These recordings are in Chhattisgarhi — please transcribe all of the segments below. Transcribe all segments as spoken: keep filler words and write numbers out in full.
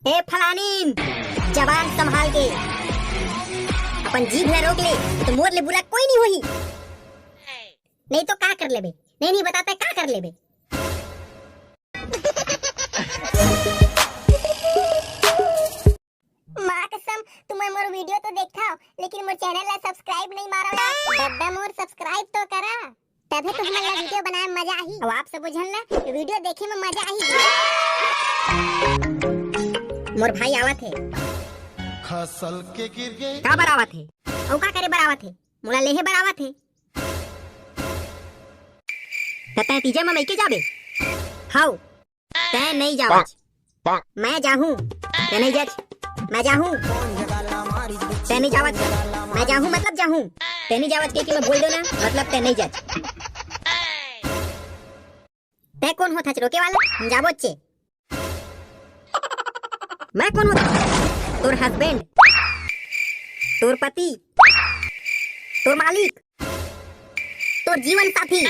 ए फलानीन, जबान संभाल के, अपन जीभ ला रोक ले, तो मोर ले बुरा कोई नहीं होही। नहीं तो का कर लेबे? नहीं, नहीं बताते का कर लेबे? माँ कसम, तुमन मोर video तो देखथव, लेकिन मोर channel ला subscribe नहीं मारव ना। दद्दा मोर subscribe तो करा, तभे तो हमन ला video बनाए में मजा आही। अउ आप सबो झन ला video देखे में मजा आही। मोर भाई आवत हे। खसल के गिर गए। का बर आवत हे? अउ का करे बर आवत हे? मोला लेहे बर आवत हे। त तैं तीजा म मइके जाबे? हव। तैं नइ जावच। मैं जाहूं। तैं नइ जाच। मैं जाहूं। तैं नइ जावच। मैं जाहूं मतलब जाहूं। तैं नइ जावच कहिके मैं बोल देंव ना, मतलब तैं नइ जाच। तैं कोन होथच रोके वाला? हम जाबोचे। मैं कोन होथंव? तोर husband, तोर पति, तोर मालिक, तोर जीवन साथी,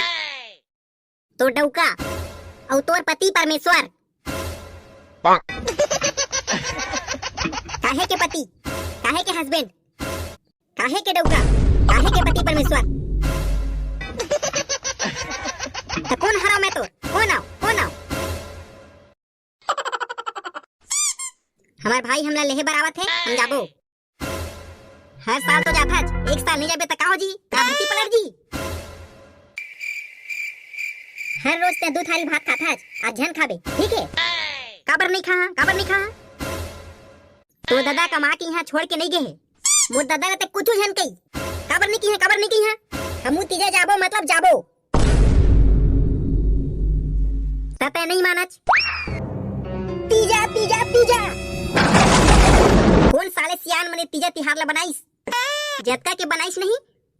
तोर डउका अउ तोर पति परमेश्वर। काहे के पति? काहे के husband? काहे के डउका? काहे के पति परमेश्वर? त कोन हरंव मैं तोर? कोन आंव? कोन आंव? हमर भाई हमला लेहे बर आवत हे, हम जाबो। हर साल तो जाथच, एक साल नइ जाबे त का हो जी? का धरती पलट जी? हर रोज तैं दू थारी भात खाथच, आज झन खाबे, ठीक हे? काबर नइ खाहां? काबर नइ खाहां? तोर ददा कमा के इहां छोड़ के नइ गे हे। मोर ददा ला तैं कुछू झन कही। काबर नइ किहां? काबर नइ किहां? हमू तीजा जाबो मतलब जाबो। त तैं नइ मानच। तीजा, तीजा, तीजा। कोन साले सियान मन ए तीजा तिहार ला बनाइस? जतका के बनाइस नहीं,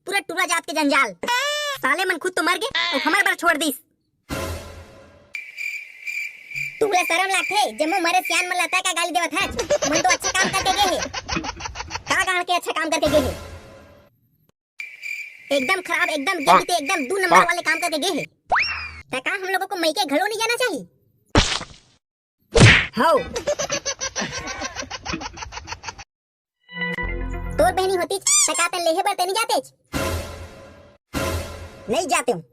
पूरा टूरा जात के जंजाल। साले मन खुद तो मर गे, अउ हमर बर छोड़ दिस। तुमला सरम लागथे, जम्मो मरे सियान मन ला तैं का गाली देवत हच? मन तो अच्छा काम करके गे हे। का गाड़ के अच्छा काम करके गे हे? एकदम खराब, एकदम गिर गिते, एकदम दू नंबर वाले काम करके गे हे। त का हम लोगों को मइके घलो नहीं जाना चाहिए? हव। तोर बहनी होतीच, त का तैं लेहे बर तैं नहीं जातेच? नहीं जाते हूँ।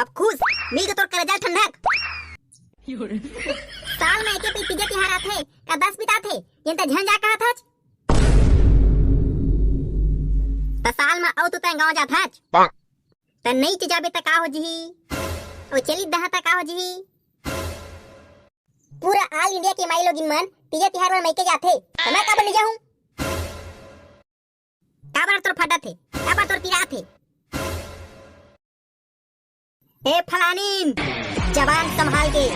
अब खुश, मिल के तोर करेजा ठंडक। साल में एके पइत तीजा तिहार आथे, का दस बिताथे, जेन त झन जा कहत हच। त साल में अउ तो तैं गाँव जात हच। त नइ जाबे त का हो जही? अउ चली दहा त का हो जही? पूरा all India के माई लोगिन मन तीजा तिहार बर मइके जाथे, त मैं काबर नइ जाहूं? काबर तोर फटत हे? काबर तोर पिरात हे? ए फलानीन, जबान संभाल के,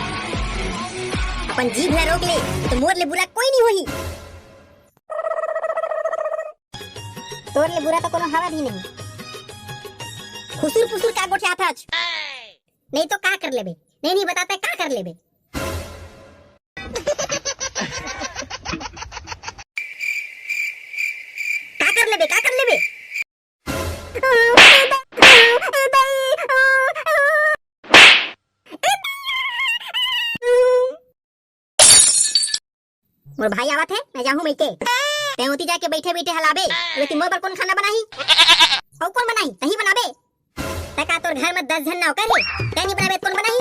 अपन जीभ ला रोक ले, तो मोर ले बुरा कोई नहीं होही। तोर ले बुरा तो कोनो हवा भी नहीं। खुसुर पुसुर का गोठियाथच? नहीं तो का कर लेबे? नहीं, नहीं बताते का कर लेबे? का कर लेबे? का कर लेबे? मोर भाई आवत हे, मैं जाहूं मइके। तैं ओती जाके बइठे बइठे हलाबे, अबे मोर बर कोन खाना बनाही? अउ कोन बनाही? तहीं बनाबे। त का तोर घर में दस झन नौकर हे? तैं नहीं बनाबे, कोन बनाही?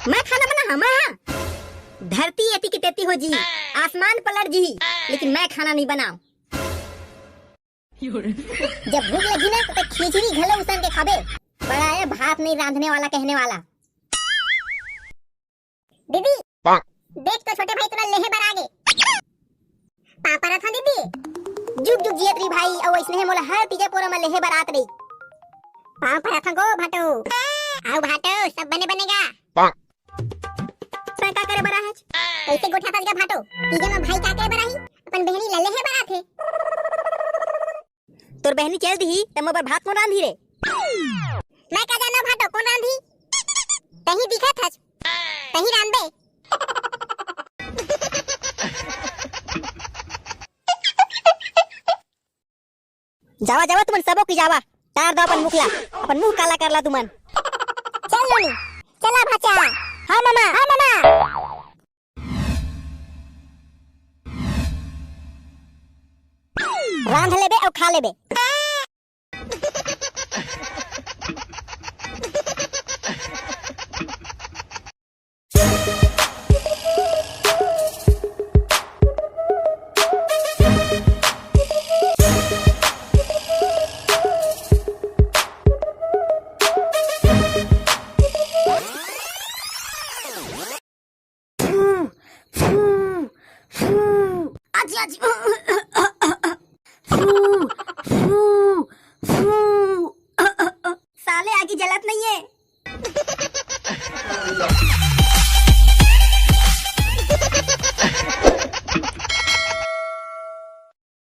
मैं खाना बनाहूं, मैं? धरती एती की तेती हो जी, आसमान पलट जी, लेकिन मैं खाना नहीं बनाऊं। जब भूख लगी ना, तो खिचड़ी घलो उसन के खाबे। बड़ा है भात नहीं रांधने वाला कहने वाला। दीदी, देख तो छोटे भाई तोला लेहे बर आगे। पाँव परत हंव दीदी। जुग जुग जियत रही भाई, अउ अइसने मोला हर तीजा पोरा म लेहे बर आत रही। पाँव परत हंव गो भाटो। आओ भाटो, सब बने बने गा। तैं का करे बर आए हच? कइसे गोठियाथस गा भाटो? तीजा म भाई का करे बर आही? अपन बहनी ला लेहे बर आथे। तोर बहनी चल दिही, त मोर बर भात कोन रांधही रे? मैं का जानव भाटो, कोन रांधही? तहीं दिखत हच, तहीं रांधबे। जावा, जावा, तुमन सबो की जावा। तार दो अपन मुख ला, अपन मुंह काला कर ला तुमन। चल नोनी, चला भाचा। हाँ मामा, हाँ मामा। रांध लेबे अउ खा लेबे।